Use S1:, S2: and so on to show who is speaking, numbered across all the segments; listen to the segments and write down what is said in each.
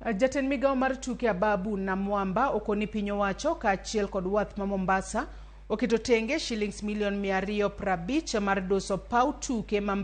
S1: Jatend migao mar tuke Ababu Namwamba okoni piny owacho kaachiel kod wath ma Mombasa oketo tenge shillings milion 250 mar duso paw tuke ma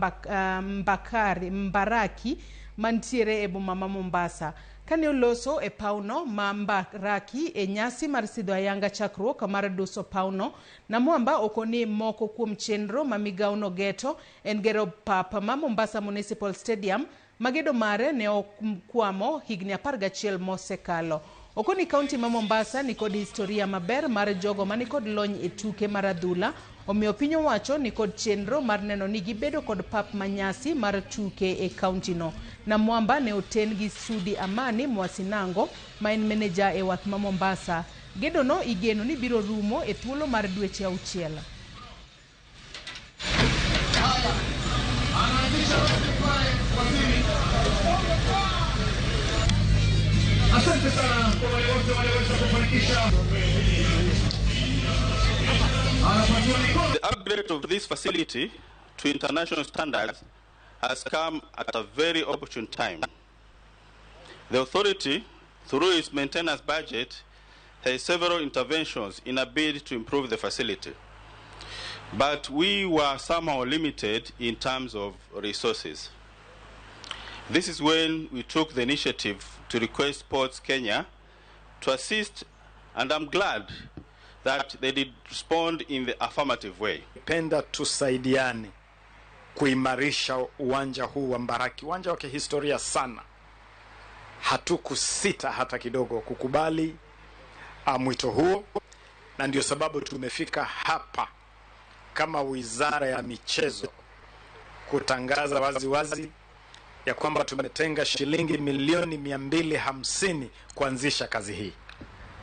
S1: Mbaraki mantiere e boma ma Mombasa. Kane oloso e pawno ma Mbaraki e nyasi mar sidho ayanga chakruok mar duso pawno, Namwamba okoni moko kuom chenro ma migaono geto en gero pap ma Mombasa Municipal Stadium magedo mare ne okwamo higni 11 mosekalo. Okoni kaunti ma Mombasa nikod historia maber mar jogo manikod lony e tuke mar adhula, omiyo piny owacho nikod chenro mar neno ni gibedo kod pap manyasi mar tuke e kaunti no. Namwamba ne oten gi Sudi Amani Mwasinango ma en meneja e wath ma Mombasa. Gedo no igeno ni biro rumo e thuolo mar dweche 6.
S2: Asante sana kwa wale wote walioweza kufanikisha.
S3: The upgrade of this facility to international standards has come at a very opportune time. The authority, through its maintenance budget, has several interventions in a bid to improve the facility. But we were somehow limited in terms of resources. This is when we took the initiative to request Sports Kenya to assist, and I'm glad that they did respond in the affirmative way.
S4: Penda tusaidiane kuimarisha uwanja huu wa Mbaraki, uwanja wa kihistoria sana. Hatukusita hata kidogo kukubali mwito huo, na ndio sababu tumefika hapa kama Wizara ya Michezo kutangaza wazi wazi ya kwamba tumetenga shilingi milioni 250 kuanzisha kazi hii.